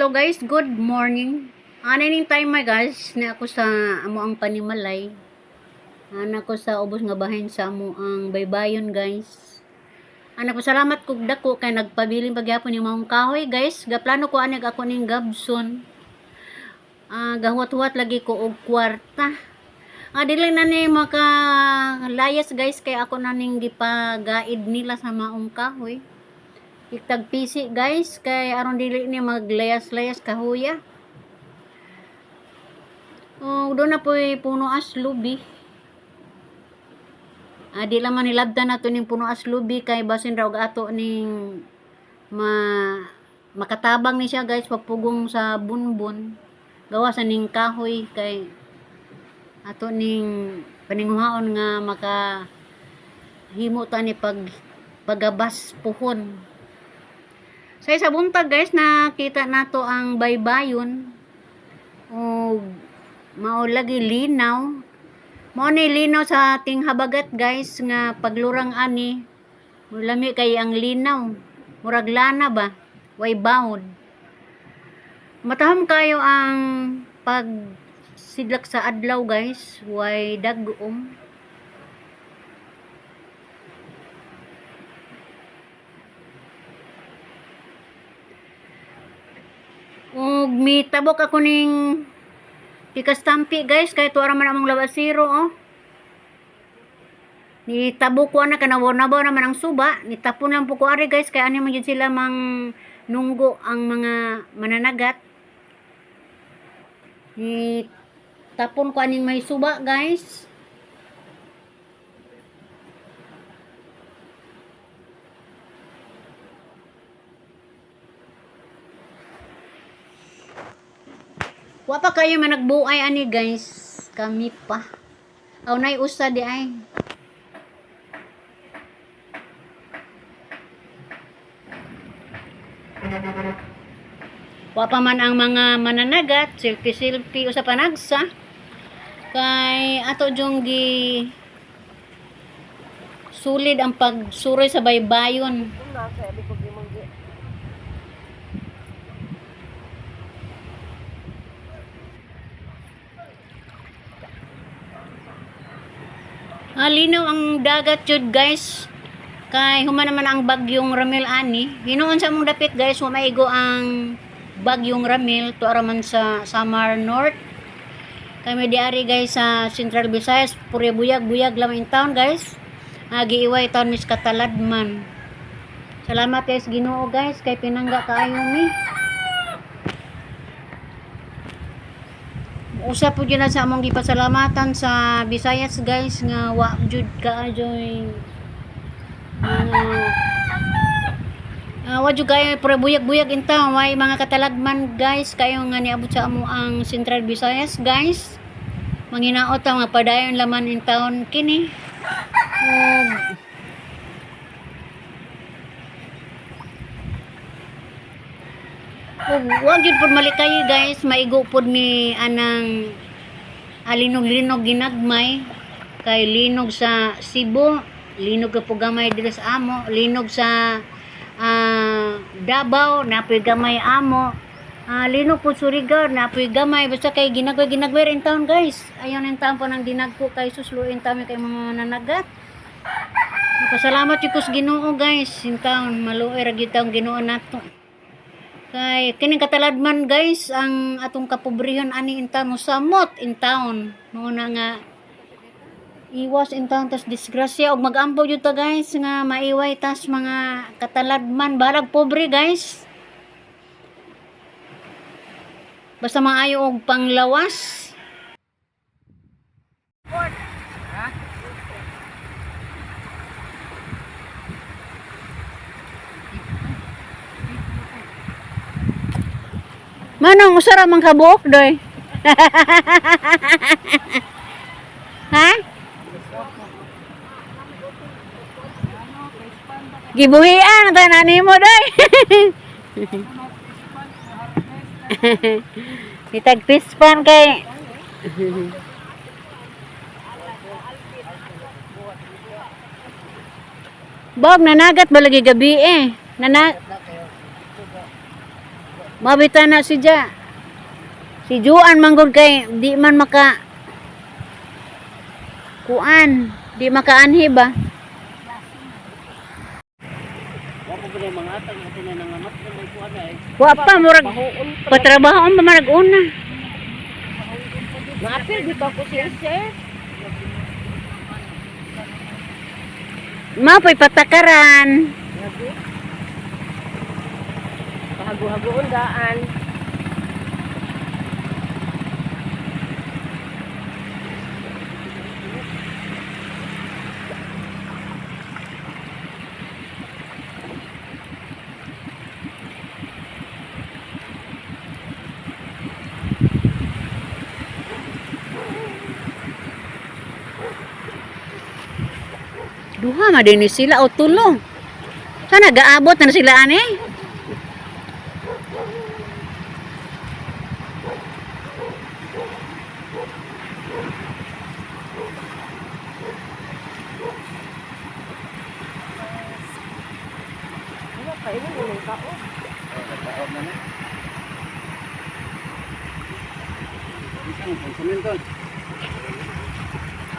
Hello guys, good morning. Ano ning time my guys, na ako sa amo ang panimalay. Ana ko sa ubos nga bahin sa amo ang baybayon, guys. Ana ko salamat kog dako kay nagpabilin pagyapon ni maong kahoy, guys. Gaplano ko anig ako ning gabson. Ah, gahuwat-huwat lagi ko og kwarta. Ah, dili na ni makalayas, guys, kay ako na ning gipagaid nila sa maong kahoy. Itagpisi, guys, kay aron dili ni maglayas-layas kahuya. Oh, doon na po'y puno as lubi. Ah, di lang man nilabtan nato ning puno as lubi kay basin raw og ato ning ma makatabang ni siya, guys, pagpugong sa bunbon. Gawa sa ning kahoy kay ato ning paninguhaon nga maka himo ta ni pag pagabas puhon. Sa isa buntag, guys, nakita nato ang baybayon o mao lagi linaw. Mao ni linaw sa ating habagat, guys, nga paglurang ani lami kay ang linaw. Murag lana ba? Way bawod. Matahom kayo ang pag sidlak sa adlaw, guys, way dagom. Ug mitabok ako ning pikastampi, guys, kay tuwa ra man among labasiro oh. Nitabok ko ana kanawo-nabaw naman ang suba, nitapon lang po ko ari, guys, kay ani man jud sila mang nunggo ang mga mananagat. Nitapon ko aning may suba, guys. Wa pa kayo managbuay ani, guys. Kami pa. Aw nay usa di ay. Wa pa man ang mga mananagat, selfie-selfie usa panagsa. Kay ato jung gi sulid ang pagsuroy sa baybayon. Ah, linaw ang dagat jud, guys. Kay human naman ang bagyong Ramil ani. Hinuon sa among dapit, guys, wa maigo ang bagyong Ramil tuara man sa Samar North. Kami diari, guys, sa Central Visayas, puri buyag-buyag lang in town, guys. Ah, giiway taon mis kataladman. Salamat guys Ginoo, guys, kay pinangga kaayo mi. Usa po jud na sa among gipasalamatan sa Visayas, guys, nga wa jud kaayoy mga wa jud kayo pero buyag-buyag in town, way mga katalagman, guys, kayo nga niabot sa amo ang Central Visayas, guys. Manginaot ang mga padayon laman in town kini. Ug wa gyud pud malikay, guys, maigo pud mi anang alinog-linog ginagmay kay linog sa Cebu, linog ka po gamay diri sa amo, linog sa Davao, napoy gamay amo. Ah, linog po Surigao, napoy gamay basta kay ginagway ginagway in town, guys. Ayon in town po nang dinagko kay susluin tami kay mga nanagat. Pasalamat jud ko sa Ginoo, guys, in town maluoy ra gyud taong Ginoo nato. Kay kining kataladman, guys, ang atong kapobrehon ani in town mosamot in town. Mao na nga iwas in town tas disgrasya og magampo jud ta, guys, nga maiway tas mga kataladman, balag pobre, guys. Basta maayo og panglawas. Manong usa ra man ka buok doy? Ha? Gibuhian ta na nimo doy. Itag pispan kay Bog nanagat ba lagi gabi eh. Nana Mabita na si Ja. Si Juan manggod kay di man maka kuan, di makaanhi ba? Wa pa ba mga atang ato na nangamat na may kuan ay. Wa pa murag patrabahoon pa marag una. Maapil dito ako si sir. Mapoy patakaran. Pahago-hagoon daan. Duha ma din ni sila o tulo. Sana gaabot na sila ani. Wala pa ini ng tao. Nagkaon na na. Isa ng konsuminton.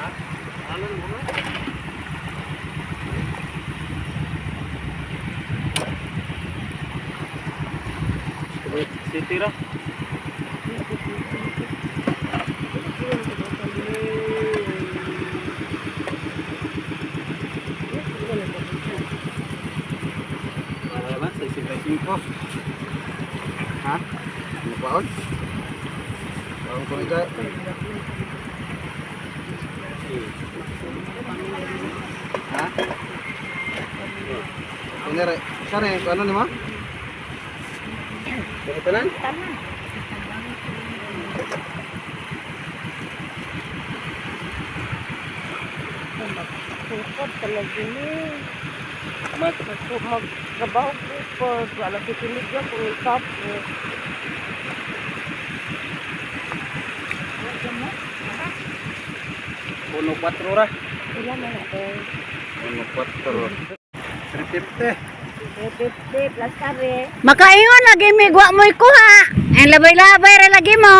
Ha? Alon mo na? City ra. Wala ba? 65. Ha? Ano pa on? Baon ko ito. Ha? Ini re, saan eh? Ano ni mo? Tanan? Tanan. Sukod talaga ni. Mat. Magtrabaho ko po. Wala kitilig yan kung ikap. Uno 4 ra. Ilan na natin? Uno 4. 350. 350 plus kare. Makaingon lagi mi gwa mo'y kuha. Ang labay-labay ra lagi mo.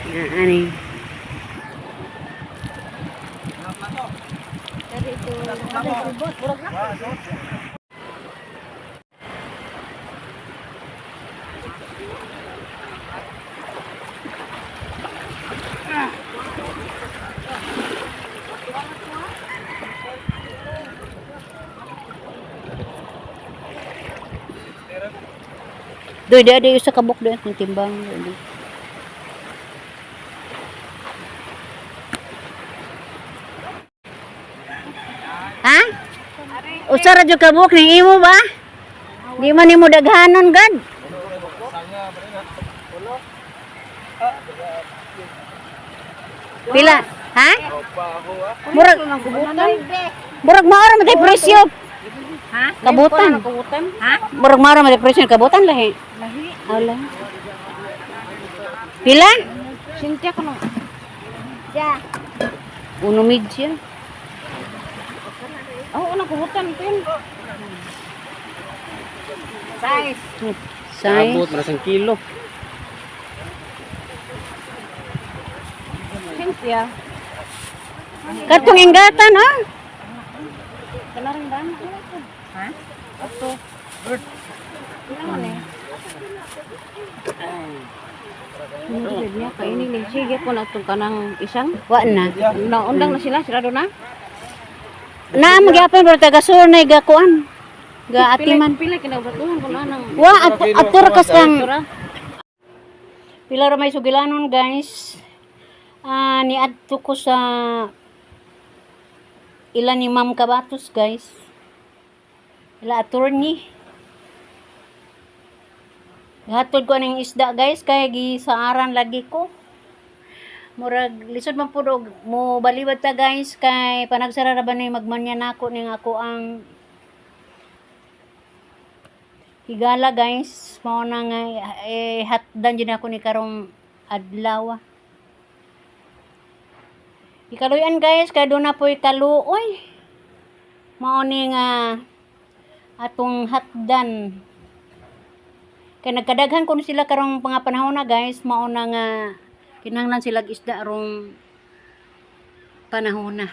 Na ani. Kare ito. Murag na. Doy di adi usa ka buk doy kung timbang. Doy. Ha? Usa ra jud ka buok ning imo ba? Di man nimo daghanon gad. Pila? Ha? Murag murag mao ra man tay presyo. Ha? Kabutan. Kabutan? Ha? Murag mao ra man tay presyo kabutan lahi. Lahi. Ala. Pila? Cynthia ko nung. Ja. Uno medya. Oo, oh, nagkubutan pin. Size. Size. Abot marasang kilo. Cynthia. Katong ingatan ah. Kanaring daan. Ha? Ato. Ilan man eh? Niya kaini ni sige ko na itong kanang isang. Wa na. Naundang na sila, sila na. Na magyapon pero taga sur na gakuan. Ga atiman. Pila kinabatuhan ko na nang Wa at atur kas kang pila ra may sugilanon, guys. Ah, niadto ko sa ila ni Ma'am Kabatos, guys. Ila attorney. Hatod ko ning isda, guys, kay gisaaran lagi ko. Murag lisod man pud og mo baliwad ta, guys, kay panagsara ra ba ni magmanya nako ning ako ang higala, guys. Mao na nga eh, hatdan jud ako ni karong adlaw. Ikaluyan, guys, kay doon na po'y kaluoy. Mao ni nga Atong hatdan. Kay nagkadaghan kun sila karong mga panahon na, guys, mao na nga kinahanglan sila og isda rong panahon na.